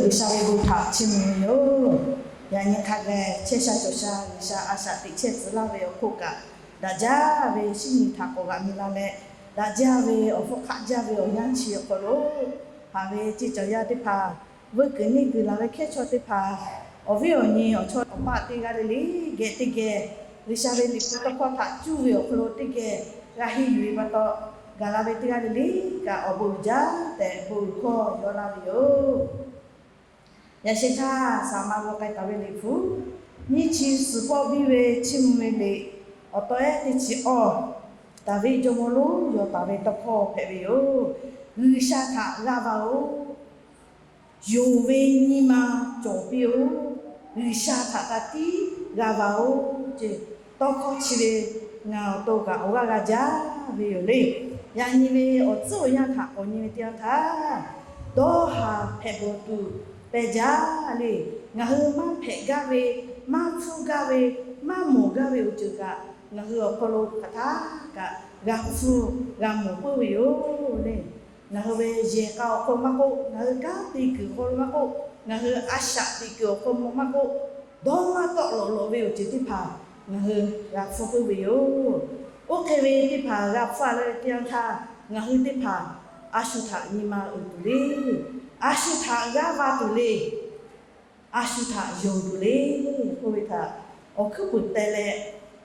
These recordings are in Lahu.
G'uiˬsha ve bon htaꞈ chiˇ mvuh ve yoˬ. Yaꞈ nyi hk'a gaˬ chehˇ sha cawˬ sha G'uiˬsha a shaꞈ teꞈ chehˇ tcuh laˇ ve awˬ hk'oˆ kaꞈ, daꞈ jaˇ ve shinˉ nyi htaꞈ k'awꞈ g'aꞈ mi la leh, daꞈ jaˇ ve awˬ hpfuhˇ hk'aˆ jaˇ ve awˬ yanˇ chi awˬ hk'aw lo, haꞈ ve ceˇ cawˬ yaˇ teˇ hpaˍ, vuiˇ kuiˬ neˇ kuiˬ laˬ ve hkehˉ chaw teˇ hpaˍ, awˬ viˉ awˬ nyi awˬ chawˇ awˬ paˆ teˇ g'aˇ le le, geh teˇ geh G'uiˬsha ve Liꞈ hpu tawˇ hkawˇ htaꞈ cuˇ ve awˬ hk'aw lo teˇ geh g'a henˇ yuˬ ve pa taw, gaˬ la ve teˇ g'aˇ le le kaꞈ awˬ bon uiˍ jaˇ tehꞈ bon uiˍ hkawˇ yaw laˇ ve yoˬ. Yaꞈ sheh htaˇ, saˍ ma g'aw k'ai taˍ ve Liꞈ hpu, nyiˇ chi suhˍ pawˆ biˇ ve chiˇ mvuh ve liꞈ, awˬ taw ehˉ teˇ chi awˇ, Daˍviˆ jawˇmawˇ lonˉ yaw taˍ ve tawˇ hkawˇ hpehꞈ ve yoˬ. G'uiˬsha htaꞈ g'a va-oˬ. Yonˍ ve nyi ma cawˬ piˇ-oˬ. G'uiˬsha htaꞈ ka tiˉ g'a va-oˬ ce, tawˇ hkawˇ chi ve ngaˬ awˬ to kaꞈ awˬ g'aˇ g'a jaˇ ve yoˬ le. Yaꞈ nyi ve awˬ tcuhˉ awˬ yanˇ htaꞈ k'awꞈ nyi ve teˇ yanˇ htaˇ, dawˇ haˍ hpehꞈ bawˬ tuˬ pehˇ jaˇ le. Ngaˬ hui maˇ hpehꞈ gaˇ ve, maˇ hpfuhˇ gaˇ ve, maˇ mawˬ gaˇ ve awˬ ceuˬ kaꞈ, ngaˬ hui awˬ hk'aw lo hk'aˬ htaˇ kaꞈ g'a hpfuhˇ g'a mawˬ puiˉ ve yoˬ le. Ngaˬ hui ve yehˬ k'a awˬ hk'aw maˇ k'oˆ, ngaˬ hui kanˉ te kuiˬ awˬ hk'aw lo maˇ k'oˆ, ngaˬ hui a shaꞈ teꞈ kuiˬ awˬ hk'aw maˇ k'oˆ, dawˇ maˇ tawˆ lawꞈ lawꞈ ve awˬ ceuˬ teˇ hpaˍ ngaˬ hui g'a hpfuhˇ puiˉ ve yoˬ. Oˇ hk'e ve teˇ hpaˍ g'a hpfuhˇ a laˇ ve teˇ yanˇ htaˇ, ngaˬ hui teˇ hpaˍ a shu htaꞈ nyi ma uiˍ tuˬ le, a shu htaꞈ g'aˇ va tuˬ le, a shu htaꞈ yonˍ tuˬ le k'oˆ ve htaꞈ awˬ hkuiˉ puiˍ teh leh,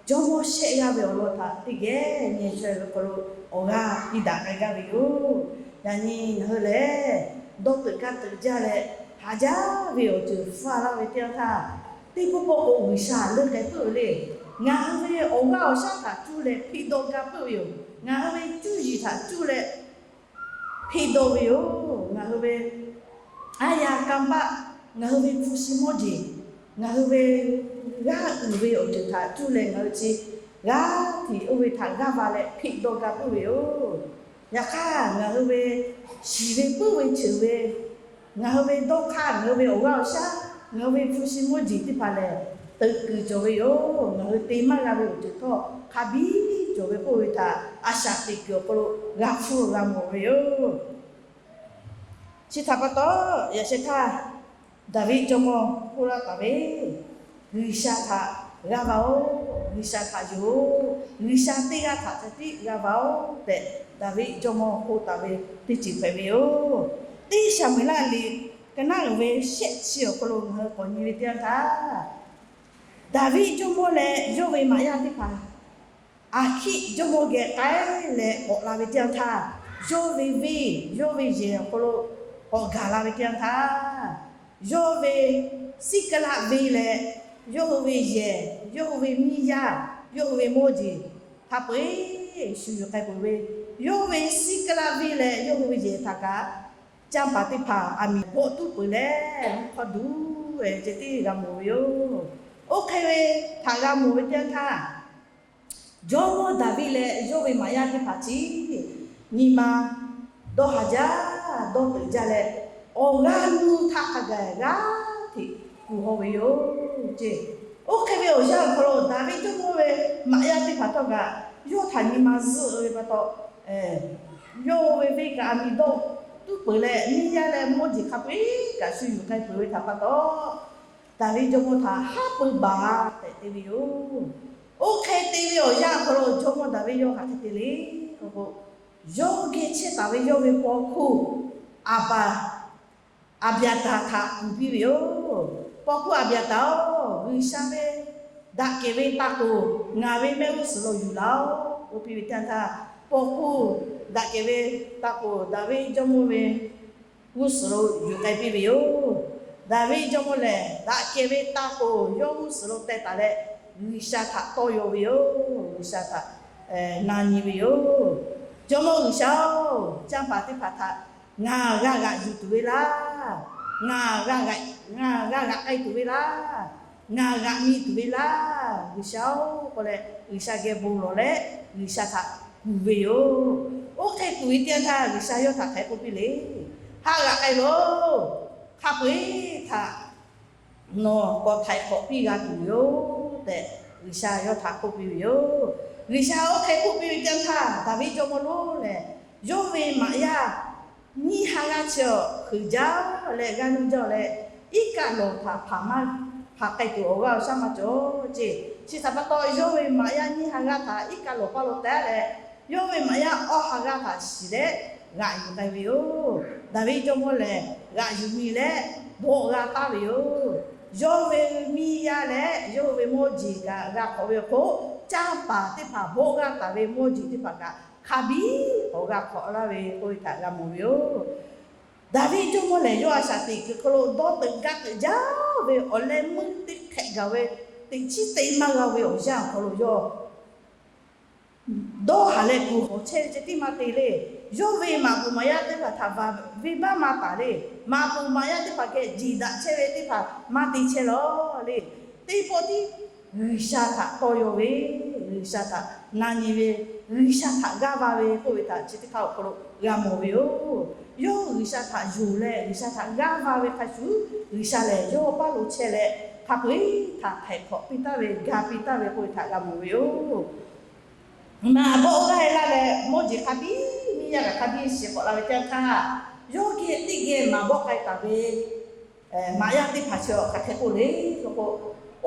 jawˇmawˇ shehˆ g'aˇ ve awˬ lawn htaꞈ teˇ geh nyi chaweh ve hk'aw lo awˬ g'aˇ piˇ daꞈ k'ai gaˇ ve yoˬ. Yaꞈ nyi ngaˬ hui lehˬ, dawˇ teuꞈ gaˇ teuꞈ jaˇ leh, haꞈ jaˇ ve awˬ ceuˬ hpfuhˇ a laˇ ve teˇ yanˇ htaˇ, teˇ pawˆ pawˆ k'o G'uiˬsha leuˉ k'ai puiˉ ve le. Ngaˬ hui ve awˬ g'aˇ awˬ shaˉ htaꞈ cuˇ leh hpeꞈ dawˆ gaˇ puiˉ ve yoˬ. Ngaˬ hui ve cuˇ yiˍ htaꞈ cuˇ leh hpeꞈ dawˆ ve yoˬ. Ngaˬ hui ve aˉ yanˇ kanˇ paˆ, ngaˬ hui ve hpu shi mawˇ jeˬ, ngaˬ hui ve g'aˇ uiˍ ve awˬ ceuˬ htaꞈ cuˇ leh ngaˬ hui chi g'aˇ hteꞈ oˇ ve htaꞈ g'aˇ va leh hpeꞈ dawˆ gaˇ puiˉ ve yoˬ. Yaꞈ hk'aˇ, ngaˬ hui ve shiˍ ve puiˉ ve ceuˬ ve, ngaˬ hui ve dawˇ hk'aˇ, ngaˬ hui ve awˬ g'aˇ awˬ shaˉ, ngaˬ hui ve hpu shi mawˇ jeˬ teˇ hpaˍ lehˬ, teuꞈ kuiˬ cawˬ ve yoˬ. Ngaˬ hui te maˇ g'a ve awˬ ceuˬ htawˇ hk'a biˇ cawˬ ve k'oˆ ve htaꞈ a shaꞈ teꞈ kuiˬ awˬ hk'aw lo g'a hpfuhˇ g'a mawˬ ve yoˬ. Chi htaꞈ pa taw, yaꞈ sheh htaˇ, Daˍviˆ jawˇmawˇ k'oˆ laˇ taˍ ve, G'uiˬsha htaꞈ g'aˇ va-oˬ, G'uiˬsha htaꞈ yonˍ-oˬ, G'uiˬsha teˇ g'aˇ htaꞈ ca tiˉ g'aˇ va-oˬ tehꞈ, Daˍviˆ jawˇmawˇ k'oˆ taˍ ve teˇ ceuˬ hpehꞈ ve yoˬ. Teˇ Saˍmo-eˍlaˆ liꞈ ka naˉ uiˍ ve shehˆ chi awˬ hk'aw lo ngaˬ hui k'awꞈ nyi ve teˇ yanˇ htaˇ, Daˍviˆ jawˇmawˇ leh yawˇ ve maꞈ yaˇ teˇ hpaˍ Aˍhkiˆ jawˇmawˇ geh k'ai leh k'awꞈ la ve teˇ yanˇ htaˇ, yawˇ ve venˇ, yawˇ ve yehˬ awˬ hk'aw lo k'awꞈ gaˬ la ve teˇ yanˇ htaˇ, yawˇ ve Siˉkaˍlaˆ venˇ leh yawˇ hui ve yehˬ, yawˇ hui ve miˇ yaˇ, yawˇ hui ve mawˇ jeˬ hk'a peu-eˬ shu yuˬ k'ai peuˬ ve, yawˇ ve Siˉkaˍlaˆ venˇ leh yawˇ hui ve yehˬ htaꞈ kaꞈ canˇ paˍ teˇ hpaˍ aˬ miˍ bawˆ tuˉ peuˬ leh, mvuhˇ hk'awˇ duˬ-e ceh tiˉ g'a mawˬ ve yoˬ. Oˇ hk'e ve htaꞈ g'a mawˬ ve teˇ yanˇ htaˇ, Jawˇmawˇ Daˍviˆ leh yawˇ ve maꞈ yaˇ teˇ hpaˍ chi nyi ma dawˇ haˍ jaˇ, dawˇ teuꞈ jaˇ leh, awˬ g'aˇ nuˇ htaˇ hk'a gaˬ g'aˇ hteꞈ kuˬ haw ve yoˬ ce. Oˇ hk'e ve awˬ yanˇ awˬ hk'aw lo Daˍviˆ jawˇmawˇ ve maꞈ yaˇ teˇ hpaˍ htawˇ kaꞈ yawˇ htaꞈ nyi ma zuhˆ ve pa taw, yawˇ ve venˇ kaꞈ aˬ miˍ dawˆ tuˉ peuˬ leh, miˇ yaˇ leh mawˇ jeˬ hk'a peu-eˬ kaꞈ shu yuˬ k'ai peuˬ ve htaꞈ pa taw, Daˍviˆ jawˇmawˇ htaꞈ haˉ pui baˬ tehꞈ te ve yoˬ. Oˇ hk'e te ve awˬ yanˇ awˬ hk'aw lo jawˇmawˇ Daˍviˆ yawˇ hk'aˬ hk'e te le k'o, yawˇ geh chehˇ taˍ ve yawˇ ve paw hkuˇ Aˍbaˍ, Aˍbiˍaˍtaˍ htaꞈ kuˬ piˇ ve yoˬ. Paw hkuˇ Aˍbiˍaˍtaˍ-oˬ, G'uiˬsha ve daꞈ kehˬ ve taˇ k'oˍ ngaˬ ve mehˆ g'uˇ suhˍ lo yuˬ laˇ-oˆ k'oˆ piˇ ve teˇ yanˇ htaˇ, paw hkuˇ daꞈ kehˬ ve taˇ k'oˍ Daˍviˆ jawˇmawˇ ve g'uˇ suhˍ lo yuˬ k'ai piˇ ve yoˬ. Daˍviˆ jawˇmawˇ lehˬ, daꞈ kehˬ ve taˇ k'oˍ yawˇ g'uˇ suhˍ lo teh taˍ leh, G'uiˬsha htaꞈ tawˇ yaw ve yoˬ. G'uiˬsha htaꞈ na nyi ve yoˬ. Jawˇmawˇ G'uiˬsha-oˬ, canˇ paˍ teˇ hpaˍ htaꞈ ngaˬ g'a g'aꞈ yuˬ tuˬ ve laˇ, ngaˬ g'a g'aꞈ k'ai tuˬ ve laˇ, ngaˬ g'aꞈ nyi tuˬ ve laˇ, G'uiˬsha-oˬ k'oˆ leh, G'uiˬsha geh bon lawˬ leh G'uiˬsha htaꞈ kuˬ ve yoˬ. Oˇ hk'e kuˬ ve teˇ yanˇ htaˇ, G'uiˬsha yawˇ htaꞈ hk'aˬ hk'e k'oˆ piˇ le, Haˆ g'aꞈ k'ai loˬ. Hk'a peu-eˬ htaꞈ nawˬ k'awꞈ htaiˍ hk'awꞈ piˇ g'a tuˬ yoˬ tehꞈ, G'uiˬsha yawˇ htaꞈ k'oˆ piˇ ve yoˬ. G'uiˬsha oˇ hk'e k'oˆ piˇ ve teˇ yanˇ htaˇ, Daˍviˆ jawˇmawˇ lonˉ lehˬ, yawˇ ve maꞈ yaˇ Nyiˇ ha g'aˇ chi awˬ heuˬ jaˇ leh g'aˇ nuˇ jaˇ leh, iˉ kaˆ lawˬ htaꞈ hpaˍ maˇ hpaˍ k'ai tuˬ awˬ g'aˇ awˬ shaˉ maˇ cawˬ ceˇ. Chi htaꞈ pa taw, yawˇ ve maꞈ yaˇ nyiˇ ha g'aˇ htaꞈ iˉ kaˆ lawˬ paˇ lo teh leh, yawˇ ve maꞈ yaˇ awˇ ha g'aˇ htaꞈ shiˍ leh g'aꞈ yuˬ k'ai ve yoˬ. Daˍviˆ jawˇmawˇ lehˬ, g'aꞈ yuˬ nyi leh bawˆ g'a taˍ ve yoˬ. Yawˇ ve miˇ yaˇ leh yawˇ hui ve mawˇ jeˬ kaꞈ g'a hk'awꞈ ve awˬ hk'oˆ, canˇ paˍ teˇ hpaˍ bawˆ g'a taˍ ve mawˇ jeˬ teˇ hpaˍ kaꞈ hk'a biˇ k'awꞈ g'a hk'awꞈ laˇ ve k'oˆ ve htaꞈ g'a mawˬ ve yoˬ. Daˍviˆ jawˇmawˇ lehˬ, yawˇ a shaꞈ teꞈ kuiˬ hk'aw lo dawˇ teuꞈ gaˇ teuꞈ jaˇ ve awˬ leh meuˇ teˇ hk'ehꞈ gaˬ ve teꞈ chiˉ te maˇ g'a ve awˬ yanˇ awˬ hk'aw lo yawˇ dawˇ haˍ leh kuˬ hawˬ chehˇ ve ceh tiˉ maˇ te le. Yawˇ ve maꞈ poˍ maꞈ yaˇ teˇ hpaˍ htaꞈ venˇbaˆ maˇ taˍ le. Maꞈ poˍ maꞈ yaˇ teˇ hpaˍ geh jeˬ daꞈ chehˇ ve teˇ hpaˍ maˇ te chehˇ lawˬ le. Teˇ pawˆ tiˉ G'uiˬsha htaꞈ tawˇ yaw ve, G'uiˬsha htaꞈ na nyi ve, G'uiˬsha htaꞈ g'aˇ va ve k'oˆ ve htaꞈ chi teˇ hk'aˇ awˬ hk'aw lo g'a mawˬ ve yoˬ. Yawˇ G'uiˬsha htaꞈ yonˍ leh G'uiˬsha htaꞈ g'aˇ va ve hk'a shuˍ, G'uiˬsha lehˬ yawˇ paˇ lo chehˇ leh hk'a peu-eˬ htaꞈ htaiˍ hk'awꞈ piˇ taˍ ve, ga piˇ taˍ ve k'oˆ ve htaꞈ g'a mawˬ ve yoˬ. Maꞈ bawˆ g'aˇ e laˇ leh mawˇ jeˬ hk'a biˇ, miˇ yaˇ kaꞈ hk'a biˇ shiˍ k'awꞈ la ve teˇ yanˇ htaˇ, yawˇ geh teˇ geh maꞈ bawˆ k'ai taˍ ve maꞈ yaˇ teˇ hpaˍ chi awˬ hk'aˬ hk'e k'oˆ le k'o,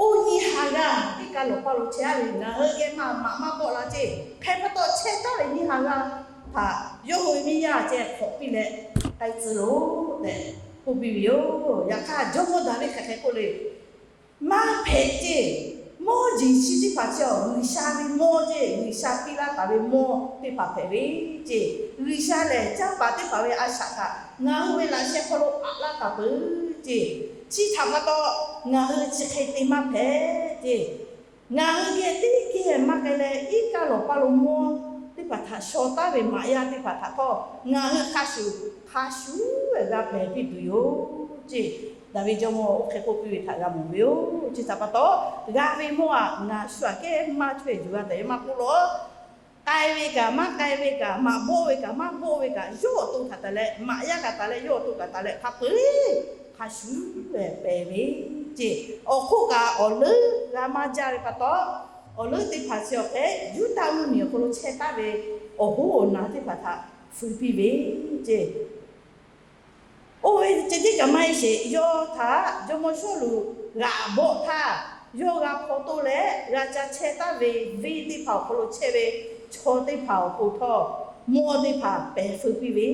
oˇ nyiˇ ha g'aˇ iˉ kaˆ lawˬ paˇ lo chehˇ a ve ngaˬ hui geh maˇ maꞈ maˇ bawˆ la ceˇ. Hk'e pa taw chehˇ taˍ ve nyiˇ ha g'aˇ htaꞈ yawˇ hui ve miˇ yaˇ ceh hk'awꞈ piˇ leh k'ai tcuh loˬ tehꞈ k'oˆ piˇ ve yoˬ. Yaꞈ hk'aˇ jawˇmawˇ Daˍviˆ hk'aˬ hk'e k'oˆ le, maˇ hpehꞈ ceˇ. Mawˇ jeˬ chi teˇ hpaˍ chi awˬ G'uiˬsha ve mawˇ ceˇ, G'uiˬsha piˇ laˇ taˍ ve mawˇ teˇ hpaˍ hpehꞈ ve ceˇ. G'uiˬsha lehˬ, canˇ paˍ teˇ hpaˍ ve a shaꞈ kaꞈ ngaˬ hui ve laꞈ sheh hk'aw lo aꞈ laˇ taˍ peuˬ ceˇ. Chi htaꞈ pa taw, ngaˬ hui chi hk'e te maˇ hpehꞈ ceˇ. Ngaˬ hui geh teˇ geh maˇ k'ai leh, iˉ kaˆ lawˬ paˇ lo mawˇ teˇ hpaˍ htaꞈ shaw taˍ ve maꞈ yaˇ teˇ hpaˍ htaꞈ htawˇ ngaˬ hui hk'a shuˍ hk'a shuˍ g'a hpehꞈ piˇ tuˬ yoˬ ceˇ. Daˍviˆ jawˇmawˇ oˇ hk'e k'oˆ piˇ ve htaꞈ g'a mawˬ ve yoˬ. Chi htaꞈ pa taw, g'a ve mawˇ aꞈ ngaˬ shu aꞈ kehˉ maˇ chaweh yuˬ g'a tehꞈ maˇ k'oˆ lawˬ. K'ai ve kaꞈ maˇ k'ai ve kaꞈ, maꞈ bawˆ ve kaꞈ maˇ bawˆ ve kaꞈ, yawˇ awˬ to htaꞈ taˍ leh, maꞈ yaˇ kaꞈ taˍ leh, yawˇ awˬ to kaꞈ taˍ leh, hk'a peu-eˬ hk'a shuˍ pehˍ ve ceˇ. Awˬ hk'oˆ kaꞈ awˬ leuˉ g'a maˇ jaˇ ve pa taw, awˬ leuˉ teˇ hpaˍ chi awˬ hk'e Yuˇdaꞈ mvuhˇmiˬ awˬ hk'aw lo chehˇ taˍ ve awˬ hoˉ awˬ naˬ teˇ hpaˍ htaꞈ feu piˇ ve ceˇ. Oˇ ve ceh tiˉ kaꞈ maˇ heˆ sheˍ, yawˇ htaꞈ jawˇmawˇ Sawˉluꞈ g'aꞈ bawˆ htaˇ, yawˇ g'a hpaw toˆ leh g'a ca chehˇ taˍ ve venˇ teˇ hpaˍ awˬ hk'aw lo chehˇ ve chaw teˇ hpaˍ awˬ pon htawˇ, mawˇ teˇ hpaˍ pehˍ feu piˇ ve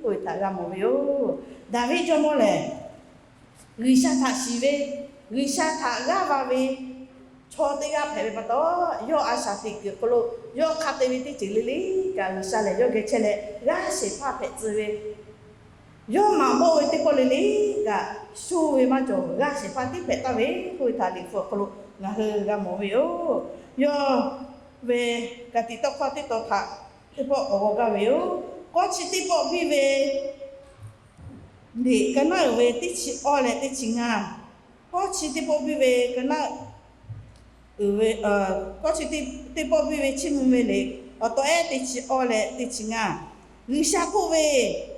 k'oˆ ve htaꞈ g'a mawˬ ve yoˬ. Daˍviˆ jawˇmawˇ lehˬ, G'uiˬsha htaꞈ shiˍ ve, G'uiˬsha htaꞈ g'aˇ va ve chaw teˇ g'aˇ hpehꞈ ve pa taw, yawˇ a shaꞈ teꞈ kuiˬ awˬ hk'aw lo yawˇ hk'a te ve teˇ ceuˬ le le kaꞈ, G'uiˬsha lehˬ yawˇ geh chehˇ leh g'aˇ shehˍ hpaˇ hpehꞈ tcuh ve, yawˇ maꞈ bawˆ ve teˇ pawˆ le le kaꞈ, shu ve maˇ cawˬ, g'aˇ shehˍ hpaˇ tiˉ hpehꞈ taˍ ve k'oˆ ve htaꞈ Liꞈ hpu awˬ hk'aw lo ngaˬ hui g'a mawˬ ve yoˬ. Yawˇ ve ka tiꞈ tawˇ hkawˇ teˇ tawn htaꞈ teˇ pawˆ k'awꞈ g'aw gaˇ ve yoˬ. Kawˇ chi teˇ pawˆ biˇ ve liꞈ ka naˉ uiˍ ve teˇ chi awˇ leh teˇ chi ngaˇ. Kawˇ chi teˇ pawˆ biˇ ve ka naˉ uiˍ ve, kawˇ chi teˇ pawˆ biˇ ve chiˇ mvuh ve liꞈ awˬ taw ehˉ teˇ chi awˇ leh teˇ chi ngaˇ. G'uiˬsha k'oˆ ve,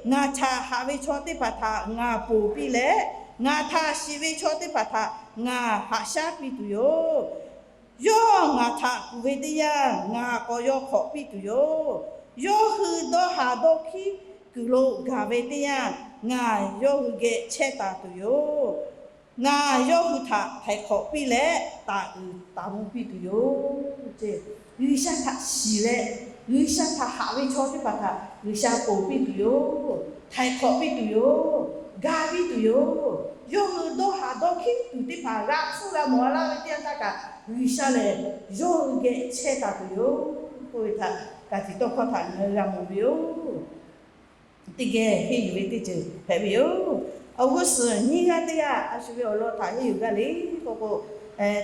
Ngaˬ htaꞈ haꞈ ve chaw teˇ hpaˍ htaꞈ ngaˬ ponˬ piˇ leh, ngaˬ htaꞈ shiˍ ve chaw teˇ hpaˍ htaꞈ ngaˬ haꞈ shaˉ piˇ tuˬ yoˬ. Yawˇ ngaˬ htaꞈ kuˬ ve teˇ yanˇ, ngaˬ k'awꞈ yaw hk'awꞈ piˇ tuˬ yoˬ. Yawˇ hui dawˇ haˍ dawˇ hkiˉ kuiˬ lo gaˬ ve teˇ yanˇ, ngaˬ yawˇ hui geh chehˇ taˍ tuˬ yoˬ. Ngaˬ yawˇ hui htaꞈ htaiˍ hk'awꞈ piˇ leh taˍ uiˍ taˍ mvuh piˇ tuˬ yoˬ. G'uiˬsha htaꞈ shiˍ leh, G'uiˬsha htaꞈ haꞈ ve chaw teˇ hpaˍ htaꞈ G'uiˬsha ponˬ piˇ tuˬ yoˬ. Htaiˍ hk'awꞈ piˇ tuˬ yoˬ. Ga piˇ tuˬ yoˬ. Yawˇ hui dawˇ haˍ dawˇ hkiˉ tuˬ teˇ hpaˍ g'a hpfuhˇ g'a mawˬ a laˇ ve teˇ yanˇ htaˇ kaꞈ, G'uiˬsha lehˬ yawˇ hui geh chehˇ taˍ tuˬ yoˬ k'oˆ ve htaꞈ ka tiꞈ tawˇ hkawˇ htaꞈ ngaˬ hui g'a mawˬ ve yoˬ. Teˇ geh henˇ yuˬ ve teˇ ceuˬ hpehꞈ ve yoˬ. Awˬ g'uˇ suhˍ nyiˇ g'aˇ teˇ g'aˇ a shu ve awˬ lawn htaꞈ henˇ yuˬ gaˇ le k'oˆ k'o,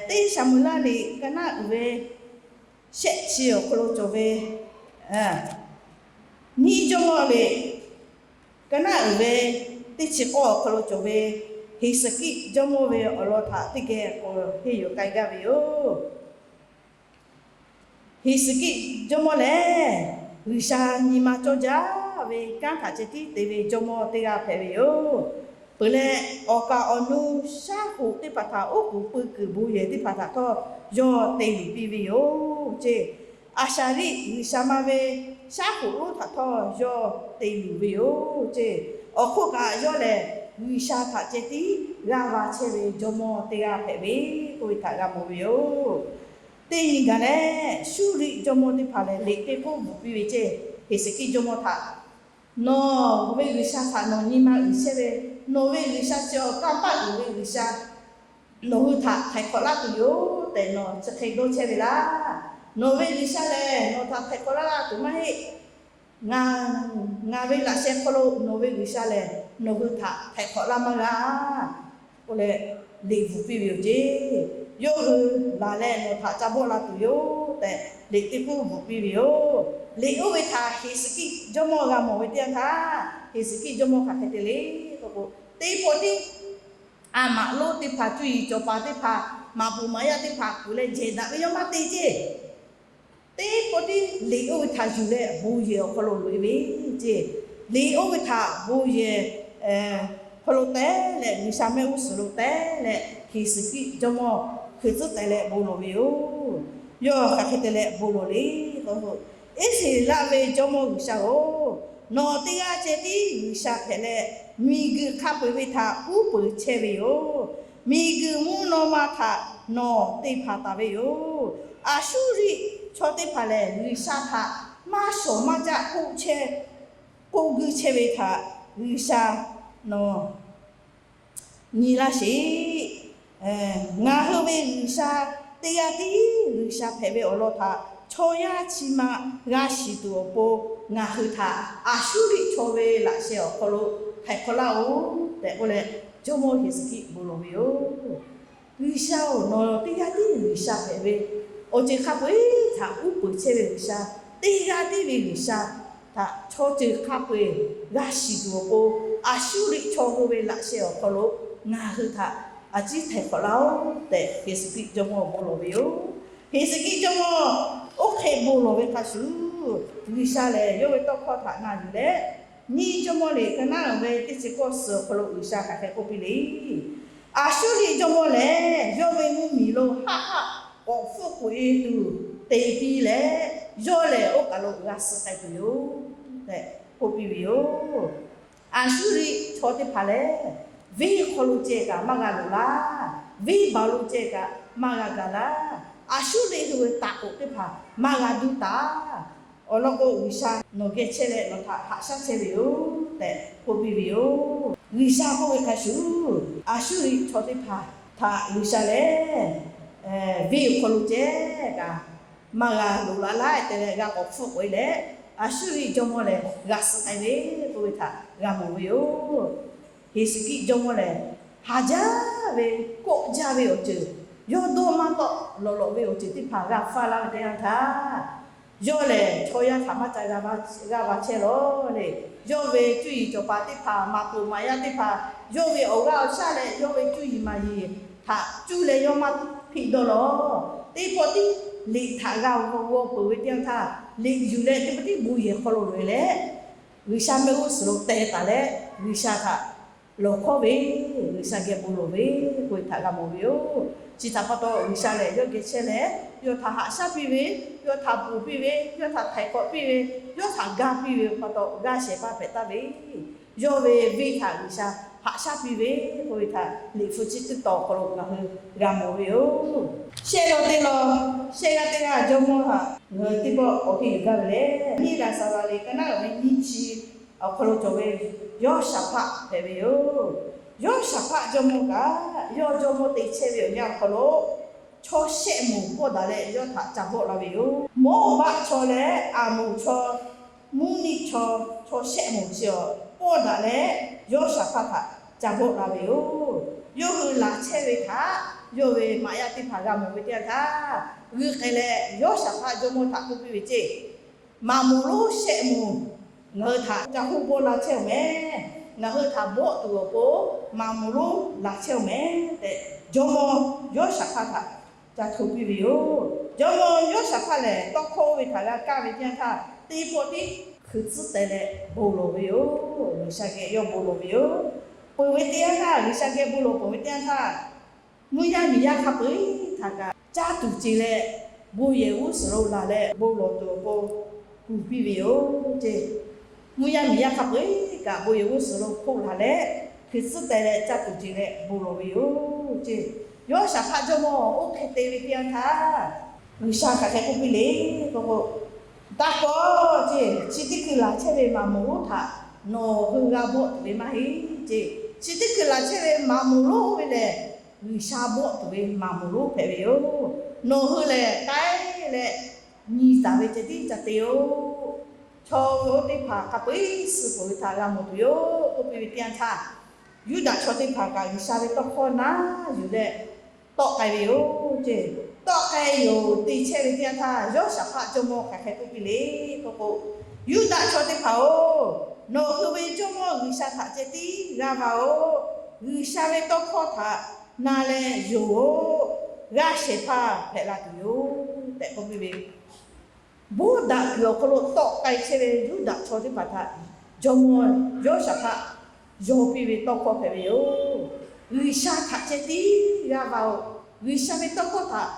teˇ Saˍmo-eˍlaˆ liꞈ ka naˉ uiˍ ve shehˆ chi awˬ hk'aw lo cawˬ ve, nyiˇ jawˇmawˇ liꞈ ka naˉ uiˍ ve teˇ chi k'awˇ awˬ hk'aw lo cawˬ ve Heˍseˍkiˆ jawˇmawˇ ve awˬ lawn htaꞈ teˇ geh k'awꞈ henˇ yuˬ k'ai gaˇ ve yoˬ. Heˍseˍkiˆ jawˇmawˇ lehˬ, G'uiˬsha nyi ma cawˇ jaˇ ve kanˉ htaꞈ ceh tiˉ te ve jawˇmawˇ teˇ g'aˇ hpehꞈ ve yoˬ. Peuˬ leh, awˬ kaˍ awˬ nu shaˉ hoꞈ teˇ hpaˍ htaꞈ oˉ k'oˍ pui kuiˬ bon yehˬ teˇ hpaˍ htaꞈ htawˇ yawˇ te luˬ piˇ ve yoˬ ceˇ. Aˍsaˍriˆ g'uiˬsha ma ve shaˉ hoꞈ lonˉ htaꞈ htawˇ yawˇ te luˬ ve yoˬ ceˇ. Awˬ hk'oˆ kaꞈ yawˇ lehˬ G'uiˬsha htaꞈ ceh tiˉ g'aˇ va chehˇ ve jawˇmawˇ teˇ g'aˇ hpehꞈ ve k'oˆ ve htaꞈ g'a mawˬ ve yoˬ. Teˇ nyi gaˬ leh, Suˇriˆ jawˇmawˇ teˇ hpaˍ lehˬ liꞈ teˇ k'oˆ bvuhꞈ piˇ ve ceˇ, Heˍseˍkiˆ jawˇmawˇ htaꞈ, Nawˬ ve G'uiˬsha htaꞈ nawˬ nyi ma uiˍ chehˇ ve, nawˬ ve G'uiˬsha chi awˬ kanˇ paˆ uiˍ ve G'uiˬsha nawˬ hui htaꞈ htaiˍ hk'awꞈ laˇ tuˬ yoˬ tehꞈ nawˬ chi hk'e dawˇ chehˇ ve laˇ. Nawˬ ve G'uiˬsha lehˬ nawˬ htaꞈ htaiˍ hk'awꞈ laˇ laˇ tuˬ maˇ heˆ. Ngaˬ, ngaˬ ve laꞈ sheh hk'aw lo nawˬ ve G'uiˬsha lehˬ nawˬ hui htaꞈ htaiˍ hk'awꞈ laˇ maˇ g'a k'oˆ leh, liꞈ bvuhꞈ piˇ ve yoˬ ceˇ. Yawˇ hui laˬ leh nawˬ htaꞈ ca bawˆ la tuˬ yoˬ tehꞈ liꞈ teˇ k'oˆ bvuhꞈ piˇ ve yoˬ. Liꞈ oˇ ve htaꞈ Heˍseˍkiˆ jawˇmawˇ g'a mawˬ ve teˇ yanˇ htaˇ, Heˍseˍkiˆ jawˇmawˇ hk'aˬ hk'e te le k'o, teˇ pawˆ tiˉ a maꞈ lonˉ teˇ hpaˍ, cuˇ yiˍ cawˬ paˍ teˇ hpaˍ, maꞈ poˍ maꞈ yaˇ teˇ hpaˍ kuˬ leh jehˬ daꞈ ve yawˇ maˇ te ceˇ. Teˇ pawˆ tiˉ liꞈ oˇ ve htaꞈ yuˬ leh bon yehˬ awˬ hk'aw lo loꞈ e ve ceˇ. Liꞈ oˇ ve htaꞈ bon yehˬ hk'aw lo teh leh, G'uiˬsha mehˆ g'uˇ suhˍ lo teh leh, Heˍseˍkiˆ jawˇmawˇ hkui tcuhˉ teh leh bon lawˬ ve yoˬ. Yawˇ hk'aˬ hk'e te leh bon lawˬ le k'o, Iˉsaˍreˍlaˆ ve Jawˇmawˇ G'uiˬsha-oˬ, nawˬ teˇ g'aˇ ceh tiˉ G'uiˬsha hpehꞈ leh, miˬguiˬ hk'a peu-eˬ ve htaꞈ uˉ peunˍ chehˇ ve yoˬ. Miˬguiˬ mvuhˇ naw ma htaꞈ nawˬ te hpanˍ taˍ ve yoˬ. Aˍsuˇriˆ chaw teˇ hpaˍ lehˬ, G'uiˬsha htaꞈ maˇ shawˍ maˇ caˆ k'oˆ chehˇ, k'oˆ guiˇ chehˇ ve htaꞈ G'uiˬsha nawˬ nyi laˇ sheˍ. Ngaˬ hui ve G'uiˬsha teˇ g'aˇ tiˉ G'uiˬsha hpehꞈ ve awˬ lawn htaꞈ chaw yaˇ chi ma g'a shiˍ tuˬ awˬ pon, ngaˬ hui htaꞈ Aˍsuˇriˆ chaw ve laꞈ sheh awˬ hk'aw lo htaiˍ hk'awꞈ laˇ-oˬ tehꞈ k'oˆ leh, Jawˇmawˇ Heˍseˍkiˆ bon lawˬ ve yoˬ. G'uiˬsha-oˬ, nawˬ teˇ g'aˇ tiˉ G'uiˬsha hpehꞈ ve, awˬ ceuˬ hk'a peu-eˬ htaꞈ uˉ peunˍ chehˇ ve G'uiˬsha, teˇ g'aˇ tiˉ ve G'uiˬsha htaꞈ chaw ceuˬ hk'a peu-eˬ g'a shiˍ tuˬ awˬ pon, Aˍsuˇriˆ chaw hui ve laꞈ sheh awˬ hk'aw lo ngaˬ hui htaꞈ a ciˉ htaiˍ hk'awꞈ laˇ-oˬ tehꞈ, Heˍseˍkiˆ jawˇmawˇ bon lawˬ ve yoˬ. Heˍseˍkiˆ jawˇmawˇ oˇ hk'e bon lawˬ ve hk'a shuˍ, G'uiˬsha lehˬ yawˇ ve tawˇ hkawˇ htaꞈ na yuˬ leh, nyiˇ Jawˇmawˇ liꞈ ka naˉ ve teˇ chi kawˇ suhˍ awˬ hk'aw lo G'uiˬsha hk'aˬ hk'e k'oˆ piˇ le. Aˍsuˇriˆ jawˇmawˇ lehˬ, yawˇ ve mvuhˇmiˬ lo haˆ haˆ k'awꞈ hpfuhˆ k'oꞈ e tuˬ te piˇ leh, yawˇ lehˬ oˇ kaˬ lo g'a suh k'ai tuˬ yoˬ tehꞈ k'oˆ piˇ ve yoˬ. Aˍsuˇriˆ chaw teˇ hpaˍ lehˬ, venˇ hk'aw lo ceh kaꞈ maˇ g'a loꞈ laˇ, venˇbaˬ lo ceh kaꞈ maˇ g'a gaˬ laˇ, Aˍsuˇriˆ hui ve taˍ k'oꞈ teˇ hpaˍ maˇ g'a duˇ taˍ. Awˬ lawn k'o, G'uiˬsha nawˬ geh chehˇ leh nawˬ htaꞈ haꞈ shaˉ chehˇ ve yoˬ tehꞈ k'oˆ piˇ ve yoˬ. G'uiˬsha k'oˆ ve hk'a shuˍ, Aˍsuˇriˆ chaw teˇ hpaˍ htaꞈ G'uiˬsha lehˬ, venˇ awˬ hk'aw lo ceh kaꞈ maˇ g'a loꞈ laˇ laˇ te leh g'a k'awꞈ hpfuhˆ k'oꞈ e leh, Aˍsuˇriˆ jawˇmawˇ lehˬ g'a suh k'ai ve k'oˆ ve htaꞈ g'a mawˬ ve yoˬ. Heˍseˍkiˆ jawˇmawˇ lehˬ, haˍ jaˇ ve, kawˆ jaˇ ve awˬ ceuˬ, yawˇ dawˇ maˇ tawˆ lawꞈ lawꞈ ve awˬ ceuˬ teˇ hpaˍ g'a faˇ laˇ ve teˇ yanˇ htaˇ, yawˇ lehˬ chaw yaˇ htaꞈ maˇ ca g'a va chehˇ lawˬ le. Yawˇ ve cuˇ yiˍ cawˬ paˍ teˇ hpaˍ, maꞈ poˍ maꞈ yaˇ teˇ hpaˍ, yawˇ ve awˬ g'aˇ awˬ shaˉ leh yawˇ ve cuˇ yiˍ maˍ yiˍ htaꞈ cuˇ leh yawˇ maˇ hpiˆ dawˇ lawˬ. Teˇ pawˆ tiˉ liꞈ htaꞈ g'a g'aw peuˬ ve teˇ yanˇ htaˇ, liꞈ yuˬ leh teˇ pawˆ tiˉ bon yehˬ hk'aw lo loꞈ e leh, G'uiˬsha mehˆ g'uˇ suhˍ lo teh taˍ leh, G'uiˬsha htaꞈ lawˬ hkawˉ ve, G'uiˬsha geh bon lawˬ ve k'oˆ ve htaꞈ g'a mawˬ ve yoˬ. Chi htaꞈ pa taw, G'uiˬsha lehˬ yawˇ geh chehˇ leh, yawˇ htaꞈ haꞈ shaˉ piˇ ve, yawˇ htaꞈ ponˬ piˇ ve, yawˇ htaꞈ htaiˍ hk'awꞈ piˇ ve, yawˇ htaꞈ ga piˇ ve pa taw, g'aˇ shehˍ hpaˇ hpehꞈ taˍ ve, yawˇ ve venˇ htaꞈ G'uiˬsha haꞈ shaˉ piˇ ve k'oˆ ve htaꞈ liꞈ hpu chi teˇ tawn awˬ hk'aw lo ngaˬ hui g'a mawˬ ve yoˬ. Shehˆ lawn teˇ lawn, shehˆ g'aˇ teˇ g'aˇ jawˇmawˇ htaꞈ ngaˬ hui teˇ pawˆ awˬ heˆ yuˬ gaˇ ve lehˬ, nyiˇ Laˍzaˍvaˍ liꞈ ka naˉ ve nyiˇ chi awˬ hk'aw lo cawˬ ve Yawˇshaˍhpaˆ hpehꞈ ve yoˬ. Yawˇshaˍhpaˆ jawˇmawˇ kaꞈ, yawˇ jawˇmawˇ te chehˇ ve awˬ yanˇ awˬ hk'aw lo chaw shehˆ moˍ pawˆ daꞈ leh yawˇ htaꞈ ca bawˆ la ve yoˬ. Mawˇbaˆ chaw leh Aˍmoˍ chaw, Muˇniˆ chaw, chaw shehˆ moˍ chi awˬ pawˆ daꞈ leh Yawˇshaˍhpaˆ htaꞈ ca bawˆ la ve yoˬ. Yawˇ hui laˬ chehˇ ve htaꞈ yawˇ ve maꞈ yaˇ teˇ hpaˍ g'a mawˬ ve teˇ yanˇ htaˇ, g'uiˇ k'ai leh Yawˇshaˍhpaˆ jawˇmawˇ htaꞈ k'oˆ piˇ ve ceˇ, Maˍ moˍ lonˉ shehˆ moˍ ngaˬ hui htaꞈ ca hoˆ bawˆ la chehˇ-oˬ mehˍ. Ngaˬ hui htaꞈ bawˆ tuˬ awˬ pon maˍ moˍ lonˉ laˬ chehˇ-oˬ mehˍ tehꞈ, jawˇmawˇ Yawˇshaˍhpaˆ htaꞈ ca hto piˇ ve yoˬ. Jawˇmawˇ Yawˇshaˍhpaˆ lehˬ, tawˇ hkawˇ oˇ ve htaꞈ g'a kaˇ ve teˇ yanˇ htaˇ, teˇ pawˆ tiˉ hkui tcuhˉ teh leh bon lawˬ ve yoˬ. G'uiˬsha geh yawˇ bon lawˬ ve yoˬ. Peuˬ ve teˇ yanˇ htaˇ, G'uiˬsha geh bon lawˬ peuˬ ve teˇ yanˇ htaˇ, mvuhˇ yaˇ miˬ yaˇ hk'a peu-eˬ htaꞈ kaꞈ caˇ tuˬ ce leh, bon yehˬ g'uˇ suhˍ lo laˬ leh bon lawˬ tuˬ awˬ pon, kuˬ piˇ ve yoˬ ceˇ. Mvuhˇ yaˇ miˬ yaˇ hk'a peu-eˬ kaꞈ bon yehˬ g'uˇ suhˍ lo hk'oˆ laˬ leh, hkui tcuhˉ teh leh caˇ tuˬ ce leh bon lawˬ ve yoˬ ceˇ. Yawˇshaˍhpaˆ jawˇmawˇ oˇ hk'e te ve teˇ yanˇ htaˇ, G'uiˬsha hk'aˬ hk'e k'oˆ piˇ le k'o k'o, Taˇ kawˆ ceˇ. Chi teˇ hkui laˬ chehˇ ve maˍ moˍ lonˉ htaꞈ nawˬ hui g'a bawˆ tuˬ ve maˇ heˆ ceˇ. Chi teˇ hkui laˬ chehˇ ve maˍ moˍ lonˉ oˇ ve lehˬ, G'uiˬsha bawˆ tuˬ ve maˍ moˍ lonˉ hpehꞈ ve yoˬ. Nawˬ hui lehˬ k'ai leh nyi taˍ ve ceh tiˉ ca te-oˬ. Chaw oˇ teˇ hpaˍ hk'a peu-eˬ suh peuˬ ve htaꞈ g'a mawˬ tuˬ yoˬ k'oˆ piˇ ve teˇ yanˇ htaˇ, Yuˇdaꞈ chaw teˇ hpaˍ kaꞈ G'uiˬsha ve tawˇ hkawˇ na yuˬ leh tawˆ k'ai ve yoˬ ceˇ. Tawˆ k'ai yoˬ te chehˇ ve teˇ yanˇ htaˇ, Yawˇshaˍhpaˆ jawˇmawˇ hk'aˬ hk'e k'oˆ piˇ le k'o k'o, Yuˇdaꞈ chaw teˇ hpaˍ-oˬ, nawˬ hui ve Jawˇmawˇ G'uiˬsha htaꞈ ceh tiˉ g'aˇ va-oˬ. G'uiˬsha ve tawˇ hkawˇ htaꞈ na leh yonˍ-oˬ. G'aˇ shehˍ hpaˇ hpehꞈ la tuˬ yoˬ tehꞈ k'oˆ piˇ ve. Bawˆ daꞈ kuiˬ awˬ hk'aw lo tawˆ k'ai chehˇ ve Yuˇdaꞈ chaw teˇ hpaˍ htaꞈ Jawˇmawˇ Yawˇshaˍhpaˆ yonˍ piˇ ve tawˇ hkawˇ hpehꞈ ve yoˬ. G'uiˬsha htaꞈ ceh tiˉ g'aˇ va-oˬ. G'uiˬsha ve tawˇ hkawˇ htaꞈ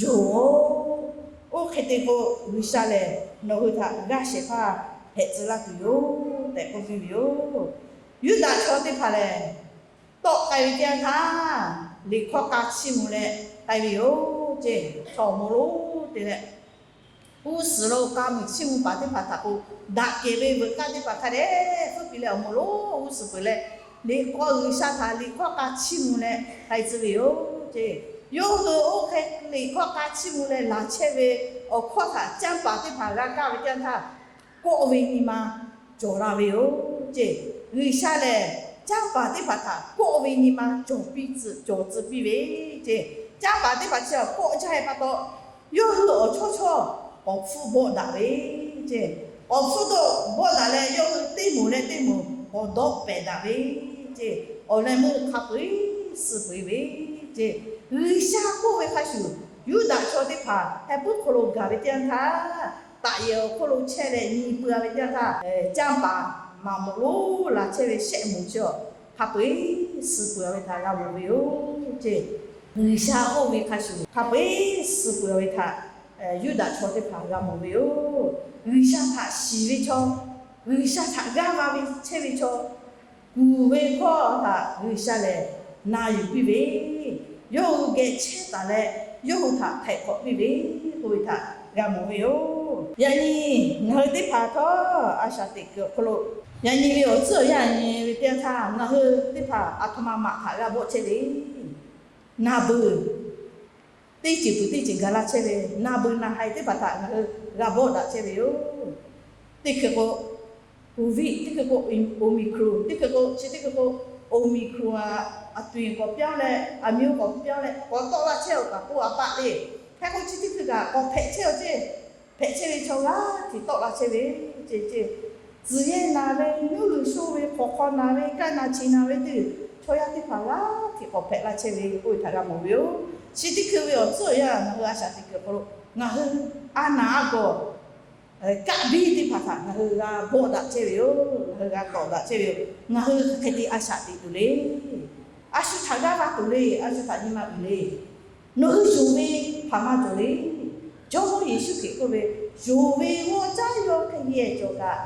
yonˍ-oˬ. Oˇ hk'e te k'o, G'uiˬsha lehˬ nawˬ hui htaꞈ g'aˇ shehˍ hpaˇ hpehꞈ tcuh laˇ tuˬ yoˬ tehꞈ k'oˆ piˇ ve yoˬ. Yuˇdaꞈ chaw teˇ hpaˍ lehˬ, tawˆ k'ai ve teˇ yanˇ htaˇ, liꞈ hkawˇ k'a chiˇ mvuh leh k'ai ve yoˬ ceˇ. Chaw awˬ moˍ lonˉ te leh, g'uˇ suhˍ lo k'a muiˬ chiˇ mvuh paˍ teˇ hpaˍ htaꞈ k'o, daꞈ kehˬ ve veuꞈ k'aˇ teˇ hpaˍ hk'a dehꞈ hpfuhˆ piˇ leh awˬ moˍ lonˉ g'uˇ suhˍ peuˬ leh, liꞈ hk'aw G'uiˬsha htaꞈ liꞈ hkawˇ k'a chiˇ mvuh leh k'ai tcuh ve yoˬ ceˇ. Yawˇ hui oˇ hk'e liꞈ hkawˇ k'a chiˇ mvuh leh laˬ chehˇ ve awˬ hkawˇ htaꞈ canˇ paˍ teˇ hpaˍ g'a kaˇ ve teˇ yanˇ htaˇ, kawˆ ve nyi ma cawˬ la ve yoˬ ceˇ. G'uiˬsha lehˬ, canˇ paˍ teˇ hpaˍ htaꞈ kawˆ ve nyi ma cawˬ piˇ tcuh, cawˬ tcuh piˇ ve ceˇ. Canˇ paˍ teˇ hpaˍ chi awˬ kawˆ jaˇ ve pa taw, yawˇ hui awˬ chawˇ chawˇ k'awꞈ hpfuhˆ bawˆ daꞈ ve ceˇ. K'awꞈ hpfuhˆ dawˆ bawˆ daꞈ leh, yawˇ hui teˇ moˍ leh teˇ moˍ k'awꞈ dawˆ pehˍ daꞈ ve ceˇ. Awˬ leh meuˇ hk'a peu-eˬ suh peuˬ ve ceˇ. G'uiˬsha k'oˆ ve hk'a shuˍ, Yuˇdaꞈ chaw teˇ hpaˍ heh puiˉ hk'aw lo gaˬ ve teˇ yanˇ htaˇ, taꞈ yehˬ awˬ hk'oˆ lo chehˇ leh nyi peuˬ ve teˇ yanˇ htaˇ, canˇ paˍ maˍ moˍ lonˉ laˬ chehˇ ve shehˆ moˍ chi awˬ hk'a peu-eˬ suh peuˬ ve htaꞈ g'a mawˬ ve yoˬ ceˇ. G'uiˬsha k'oˆ ve hk'a shuˍ hk'a peu-eˬ suh peuˬ ve htaꞈ Yuˇdaꞈ chaw teˇ hpaˍ g'a mawˬ ve yoˬ. G'uiˬsha htaꞈ shiˍ ve chaw, G'uiˬsha htaꞈ g'aˇ va ve chehˇ ve chaw, kuˬ ve hkawˇ htaꞈ G'uiˬsha lehˬ na yuˬ piˇ ve, yawˇ hui geh chehˇ taˍ leh, yawˇ hui htaꞈ htaiˍ hk'awꞈ piˇ ve k'oˆ ve htaꞈ g'a mawˬ ve yoˬ. Yaꞈ nyi ngaˬ hui teˇ hpaˍ htawˇ a shaꞈ teꞈ kuiˬ awˬ hk'aw lo, yaꞈ nyi ve awˬ tcuhˉ awˬ yanˇ nyi ve teˇ yanˇ htaˇ, ngaˬ hui teˇ hpaˍ aˬ htoꞈ ma maꞈ htaꞈ g'a bawˆ chehˇ le. Na beuˬ teˇ ceuˬ peuˬ teˇ ceuˬ gaˬ la chehˇ ve, na beuˬ na haiˬ teˇ hpaˍ htaꞈ ngaˬ hui g'a bawˆ daꞈ chehˇ ve yoˬ. Teˇ hkui k'o, Covid, teˇ hkui k'o, Omicron, teˇ hkui k'o, chi teˇ hkui k'o, Omicron a, a tuˬ k'awꞈ pyanˇ leh, a miˇ k'awꞈ pyanˇ leh, k'awꞈ tawˆ la chehˇ-oˬ kaꞈ k'oˆ a paˆ le. Hk'e k'o chi teˇ hkui kaꞈ k'awꞈ hpehꞈ chehˇ-oˬ ceˇ. Hpehꞈ chehˇ ve chaw g'aˇ hteꞈ tawˆ la chehˇ ve ceˇ ceˇ. Tcuhˬ yehˇ naˬ ve, nuˇ luˬ sho ve, hk'awꞈ hk'aw naˬ ve, kaˆ naˬ chi naˬ ve teˇ, chaw yaˇ teˇ hpaˍ g'aˇ hteꞈ k'awꞈ hpehꞈ la chehˇ ve k'oˆ ve htaꞈ g'a mawˬ ve yoˬ. Chi teˇ hkui ve awˬ tcuhˉ awˬ yanˇ ngaˬ hui a shaꞈ teꞈ kuiˬ awˬ hk'aw lo ngaˬ hui a naˬ a gawˬ kaˆ biˇ teˇ hpaˍ htaꞈ ngaˬ hui g'a bawˆ daꞈ chehˇ ve yoˬ. Ngaˬ hui g'a tawˍ daꞈ chehˇ ve yoˬ. Ngaˬ hui hk'aˬ hk'e te a shaꞈ teꞈ tuˬ le. A shu htaꞈ g'aˇ va tuˬ le. A shu htaꞈ nyi ma uiˍ le. Nawˬ hui yonˍ ve hpaˍ maˇ cawˬ le. Jawˇmawˇ Yeˍsuˆ Hkriꞈ k'oˆ ve, Yonˍ ve g'awˇ caˉ yawˇ hk'e yehˬ cawˬ kaꞈ,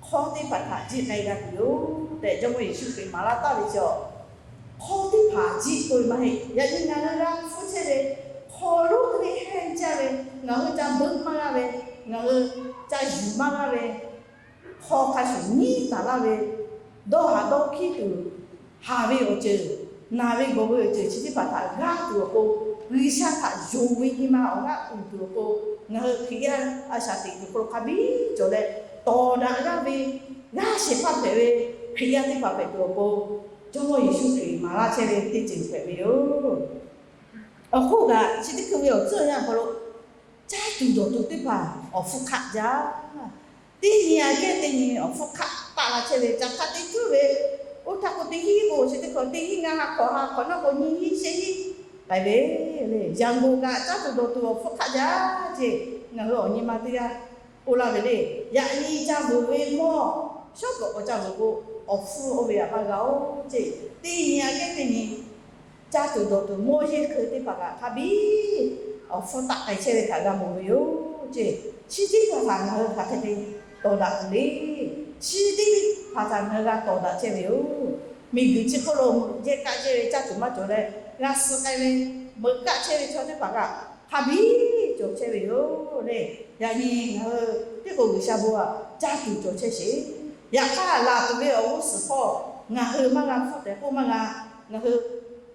hk'aw teˇ hpaˍ htaꞈ jiˆ k'ai g'a tuˬ yoˬ tehꞈ Jawˇmawˇ Yeˍsuˆ Hkriꞈ maˍ laˇ taˍ ve chaw, hk'aw teˇ hpaˍ jiˆ k'oˆ ve maˇ heˆ. Yaꞈ nyi ngaˬ hui g'a hpfuhˇ chehˇ ve, hk'aw lonˉ hk'e hehˇ jaˇ ve, ngaˬ hui ca beuꞈ maˇ g'a ve, ngaˬ hui ca yuˬ maˇ g'a ve, hk'aw hk'a shuˍ nyiˉ taˍ laˇ ve, dawˇ haˍ dawˇ hkiˉ tuˬ, haˍ ve awˬ ceuˬ, naˬ ve gawˬ ve awˬ ceuˬ chi teˇ hpaˍ htaꞈ g'aˇ tuˬ awˬ pon, G'uiˬsha htaꞈ yonˍ ve nyi ma awˬ g'aˇ uiˍ tuˬ awˬ pon, ngaˬ hui Hkriꞈ yaˇ a shaꞈ teꞈ kuiˬ hk'aw lo hk'a biˇ cawˬ leh, tawˍ daꞈ g'aˇ ve g'aˇ shehˍ hpaˇ hpehꞈ ve Hkriꞈ yaˇ teˇ hpaˍ hpehꞈ tuˬ awˬ pon, Jawˇmawˇ Yeˍsuˆ Hkriꞈ maˍ laˇ chehˇ ve teˇ ceuˬ hpehꞈ ve yoˬ. Awˬ hk'oˆ kaꞈ chi teˇ hkui ve awˬ tcuhˉ awˬ yanˇ awˬ hk'aw lo, caˇ tuˬ dawˬ tuˬ teˇ hpaˍ awˬ hpfuhˇ hk'aˆ jaˇ. Teˇ nyi aꞈ kehˉ teˇ nyi awˬ hpfuhˇ hk'aˆ taˆ la chehˇ ve, caˬ hk'a te cuˉ ve, oˇ htaˇ k'o teˇ hinˉ k'o chi teˇ hkui teˇ hinˉ ngaˇ ha hk'awꞈ ha hk'awꞈ nawˉ k'o nyiˇ hinˉ shehˆ hinˉ k'ai ve le. Yaꞈ nyi kaꞈ caˇ tuˬ dawˬ tuˬ awˬ hpfuhˇ hk'aˆ jaˇ ceˇ, ngaˬ hui awˬ nyi ma teˇ g'aˇ k'oˆ laˇ ve le. Yaꞈ nyi ca vuiˬ ve mawˇ shawˉ peuˬ k'awꞈ ca vuiˬ k'o, awˬ hpfuhˇ oˇ ve htaꞈ maˇ g'a-oˬ ceˇ. Teˇ nyi aꞈ kehˉ teˇ nyi caˇ tuˬ dawˬ tuˬ mawˇ yehˇ hk'e teˇ hpaˍ kaꞈ hk'a biˇ awˬ hpfuhˇ taˆ k'ai chehˇ ve htaꞈ g'a mawˬ ve yoˬ. yoˬ ceˇ. Chi teˇ hpaˍ htaꞈ ngaˬ hui hk'aˬ hk'e te tawˍ daꞈ tuˬ le. Chi teˇ hpaˍ htaꞈ ngaˬ hui g'a tawˍ daꞈ chehˇ ve yoˬ. Miˬguiˬ chi hk'oˆ lo jehˇ kaˆ chehˇ ve caˇ tuˬ maˇ cawˬ leh, g'a suh k'ai ve meuꞈ kaˆ chehˇ ve chaw teˇ hpaˍ kaꞈ hk'a biˇ cawˬ chehˇ ve yoˬ le. Yaꞈ nyi ngaˬ hui teˇ k'o G'uiˬsha bon aꞈ caˇ tuˬ cawˬ chehˇ sheˍ. Yaꞈ hk'aˇ laˬ tuˬ ve awˬ g'uˇ suhˍ hpawˇ ngaˬ hui maˇ g'a hpfuhˇ tehꞈ k'oˆ maˇ g'a. Ngaˬ hui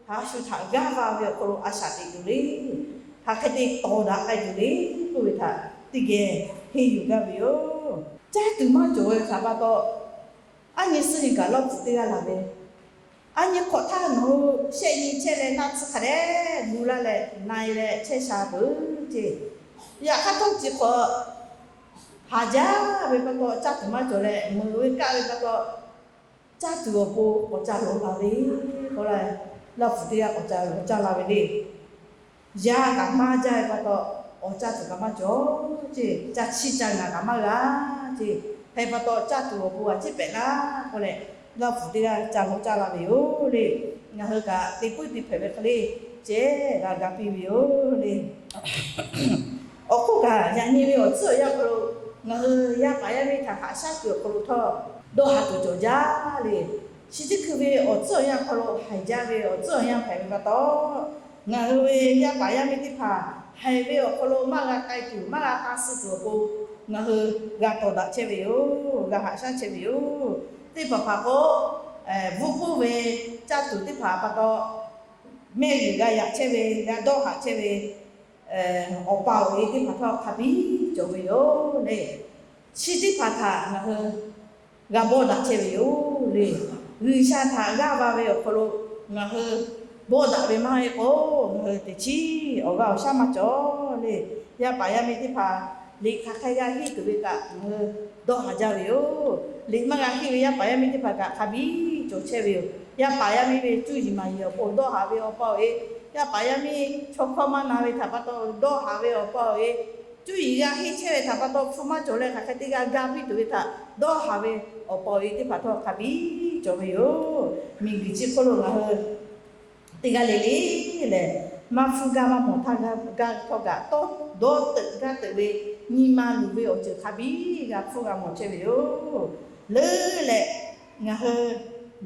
ha shu htaꞈ g'aˇ va ve awˬ hk'aw lo a shaꞈ teꞈ tuˬ le, hk'aˬ hk'e te tawˍ daꞈ k'ai tuˬ le k'oˆ ve htaꞈ teˇ geh henˇ yuˬ gaˇ ve yoˬ. Caˇ tuˬ maˇ cawˬ ve htaꞈ pa taw, aˉ nyi suhˉ nyi kaꞈ lawˇ hpfuhꞈ teˇ g'aˇ laˬ ve, aˉ nyi hk'awꞈ htaˇ nawˬ hui shehˆ nyi chehˇ leh naˆ tsuhˇ hk'a dehꞈ gu laˇ leh na e leh chehˇ sha peuˬ ceˇ. Yaꞈ hk'aˇ htawˇ chi hk'awꞈ haˍ jaˇ ve pa taw caˇ tuˬ maˇ cawˬ leh, meuꞈ ve kaˆ ve pa taw caˇ tuˬ awˬ pon k'awꞈ ca lawˬ la ve k'o, lawˇ hpfuhꞈ teˇ g'aˇ k'awꞈ ca lawˬ caˇ la ve le. Yaˇ kaꞈ maˇ jaˇ ve pa taw, awˬ caˇ tuˬ kaꞈ maˇ cawˬ ceˇ, ca chiˇ ca ngaˬ kaꞈ maˇ g'a ceˇ. Hk'e pa taw caˇ tuˬ awˬ pon a ciˉ pehꞈ laˇ k'oˆ leh, lawˇ hpfuhꞈ teˇ g'aˇ ca lawˬ caˇ la ve yoˬ le. Ngaˬ hui kaꞈ teˇ puiˉ teˇ hpehꞈ ve hk'e le, ceh g'a ga piˇ ve yoˬ le. Awˬ hk'oˆ kaꞈ, yaꞈ nyi ve awˬ tcuhˉ awˬ yanˇ hk'aw lo ngaˬ hui yaˇ paˍ yaˇ miˇ htaꞈ haꞈ shaˉ tuˬ awˬ hk'aw lo htawˇ dawˇ haˍ tuˬ cawˬ jaˇ le. Chi teˇ hkui ve awˬ tcuhˉ awˬ yanˇ hk'aw lo haiˬ jaˇ ve awˬ tcuhˉ awˬ yanˇ hpehꞈ ve pa taw, ngaˬ hui ve yaˇ paˍ yaˇ miˇ teˇ hpaˍ haiˬ ve awˬ hk'aw lo maˇ g'a k'ai tuˬ, maˇ g'a k'a suh tuˬ awˬ pon ngaˬ hui g'a tawˍ daꞈ chehˇ ve yoˬ. G'a haꞈ shaˉ chehˇ ve yoˬ. Teˇ hpaˍ hpaˍ k'o, bvuhˆ k'oˆ ve caˇ tuˬ teˇ hpaˍ pa taw, mehˆ g'uiˬ g'a yaꞈ chehˇ ve, g'a dawˇ haꞈ chehˇ ve awˬ pa awˬ e teˇ hpaˍ htawˇ hk'a biˇ cawˬ ve yoˬ le. Chi teˇ hpaˍ htaꞈ ngaˬ hui g'a bawˆ daꞈ chehˇ ve yoˬ le. G'uiˬsha htaꞈ g'aˇ va ve awˬ hk'aw lo ngaˬ hui bawˆ daꞈ ve maˇ heˆ k'o, ngaˬ hui teꞈ chiˉ awˬ g'aˇ awˬ shaˉ maˇ cawˬ le. Yaˇ paˍ yaˇ miˇ teˇ hpaˍ liꞈ hk'aˬ hk'e g'a henˇ tuˬ ve kaꞈ ngaˬ hui dawˇ haˍ jaˇ ve yoˬ. Liꞈ maˇ g'a henˇ ve yaˇ paˍ yaˇ miˇ teˇ hpaˍ kaꞈ hk'a biˇ cawˬ chehˇ ve yoˬ. Yaˇ paˍ yaˇ miˇ ve cuˇ yiˍ maˍ yiˍ awˬ pon dawˇ haˍ ve awˬ pa awˬ e, yaˇ paˍ yaˇ miˇ chaw hkawˇ maˇ na ve htaꞈ pa taw dawˇ haˍ ve awˬ pa awˬ e, cuˇ yiˍ g'a henˇ chehˇ ve htaꞈ pa taw hpu maˇ cawˬ leh hk'aˬ hk'e te g'a ga piˇ tuˬ ve htaꞈ dawˇ haˍ ve awˬ pa awˬ e teˇ hpaˍ htawˇ hk'a biˇ cawˬ ve yoˬ. Miˬguiˬ chi hk'oˆ lo ngaˬ hui teˇ g'aˇ le le lehˬ, maˇ hpfuhˇ gaˇ maˇ mawˬ htaˇ gaˇ htawˇ kaꞈ tawˇ dawˇ teuꞈ gaˇ teuꞈ ve nyi ma luˬ ve awˬ ceuˬ hk'a biˇ g'a hpfuhˇ g'a mawˬ chehˇ ve yoˬ. Leuˉ leh ngaˬ hui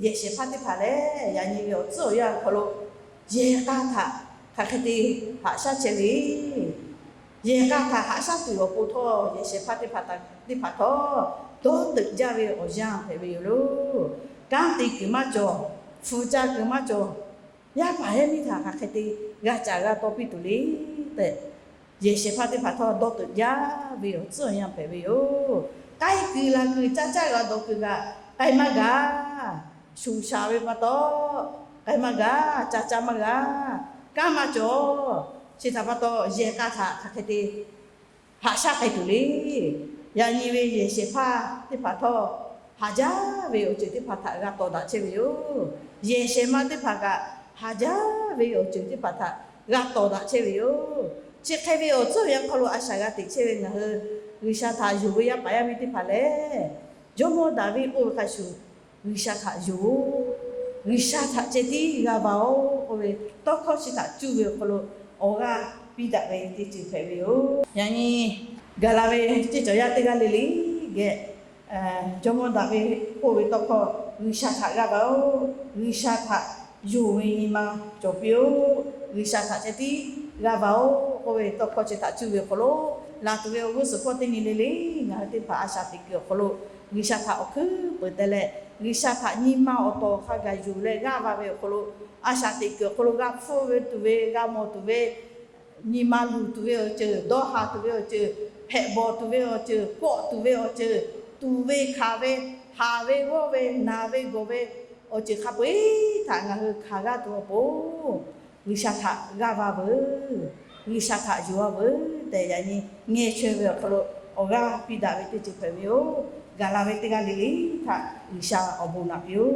yehˬ shehˍ hpaˇ teˇ hpaˍ lehˬ, yaꞈ nyi ve awˬ tcuhˉ awˬ yanˇ awˬ hk'aw lo yehˬ k'a htaꞈ hk'aˬ hk'e te haꞈ shaˉ chehˇ ve, yehˬ k'a htaꞈ haꞈ shaˉ tuˬ awˬ pon htawˇ yehˬ shehˍ hpaˇ teˇ hpaˍ htaꞈ, teˇ hpaˍ htawˇ dawˇ teuꞈ jaˇ ve awˬ yanˇ hpehꞈ ve yoˬ loˬ. Kanˉ te kuiˬ maˇ cawˬ, hpu ca kuiˬ maˇ cawˬ, yaˇ paˍ yaˇ miˇ htaꞈ hk'aˬ hk'e te g'a caˍ g'a taw piˇ tuˬ le tehꞈ, yehˬ shehˍ hpaˇ teˇ hpaˍ htawˇ dawˇ teuꞈ jaˇ ve awˬ tcuhˉ awˬ yanˇ hpehꞈ ve yoˬ. K'ai kuiˬ laˬ kuiˬ caˇ caˇ g'a dawˬ kuiˬ kaꞈ k'ai maˇ g'a, shuˍ shaˍ ve pa taw k'ai maˇ g'a, ca ca maˇ g'a, kanˉ maˇ cawˬ. Chi htaꞈ pa taw yehˬ k'a htaꞈ hk'aˬ hk'e te haꞈ shaˉ k'ai tuˬ le. Yaꞈ nyi ve yehˬ shehˍ hpaˇ teˇ hpaˍ htawˇ haˍ jaˇ ve awˬ ceuˬ teˇ hpaˍ htaꞈ g'a tawˍ daꞈ chehˇ ve yoˬ. Yehˬ shehˍ ma teˇ hpaˍ kaꞈ haˍ jaˇ ve awˬ ceuˬ teˇ hpaˍ htaꞈ g'a tawˍ daꞈ chehˇ ve yoˬ. Chi hk'e ve awˬ tcuhˉ awˬ yanˇ hk'aw lo a shaꞈ g'a teꞈ chehˇ ve ngaˬ hui G'uiˬsha htaꞈ yonˍ ve yaˇ paˍ yaˇ miˇ teˇ hpaˍ lehˬ, Jawˇmawˇ Daˍviˆ k'oˆ ve hk'a shuˍ, G'uiˬsha htaꞈ yonˍ-oˬ, G'uiˬsha htaꞈ ceh tiˉ g'a va-oˬ k'oˆ ve tawˇ hkawˇ chi htaꞈ cuˇ ve awˬ hk'aw lo awˬ g'aˇ piˇ daꞈ ve teˇ ceuˬ hpehꞈ ve yoˬ. Yaꞈ nyi gaˬ la ve ceˇ cawˬ yaˇ teˇ g'aˇ le le geh, Jawˇmawˇ Daˍviˆ k'oˆ ve tawˇ hkawˇ, G'uiˬsha htaꞈ g'a va-oˬ, G'uiˬsha htaꞈ yonˍ ve nyi ma cawˬ piˇ-oˬ, G'uiˬsha htaꞈ ceh tiˉ g'a va-oˬ k'oˆ ve tawˇ hkawˇ chi htaꞈ cuˇ ve awˬ hk'aw lo, laˬ tuˬ ve awˬ g'uˇ suhˍ hpawˇ teˇ nyi le le ngaˬ hui teˇ hpaˍ a shaꞈ teꞈ kuiˬ awˬ hk'aw lo G'uiˬsha htaꞈ awˬ hkuiˉ peuˬ teh leh, G'uiˬsha htaꞈ nyi ma awˬ tawˍ hk'a gaˬ yonˍ leh g'aˇ va ve awˬ hk'aw lo, a shaꞈ teꞈ kuiˬ awˬ hk'aw lo g'a hpfuhˇ ve tuˬ ve, g'a mawˬ tuˬ ve, nyi ma luˬ tuˬ ve awˬ ceuˬ, dawˇ haˍ tuˬ ve awˬ ceuˬ, hpehꞈ bawˬ tuˬ ve awˬ ceuˬ, kawˆ tuˬ ve awˬ ceuˬ, tuˬ ve hkanˍ ve, haˍ ve g'awˇ ve, naˬ ve gawˬ ve awˬ ceuˬ hk'a peu-eˬ htaꞈ ngaˬ hui hkanˍ g'aˇ tuˬ awˬ pon, G'uiˬsha htaꞈ g'aˇ va veuˬ, G'uiˬsha htaꞈ yonˍ a veuˬ tehꞈ yaꞈ nyi ngeh chaweh ve awˬ hk'aw lo awˬ g'aˇ piˇ daꞈ ve teˇ ceuˬ hpehꞈ ve yoˬ. Gaˬ la ve teˇ g'aˇ le le htaꞈ G'uiˬsha awˬ bon naꞈ piˇ-oˆ.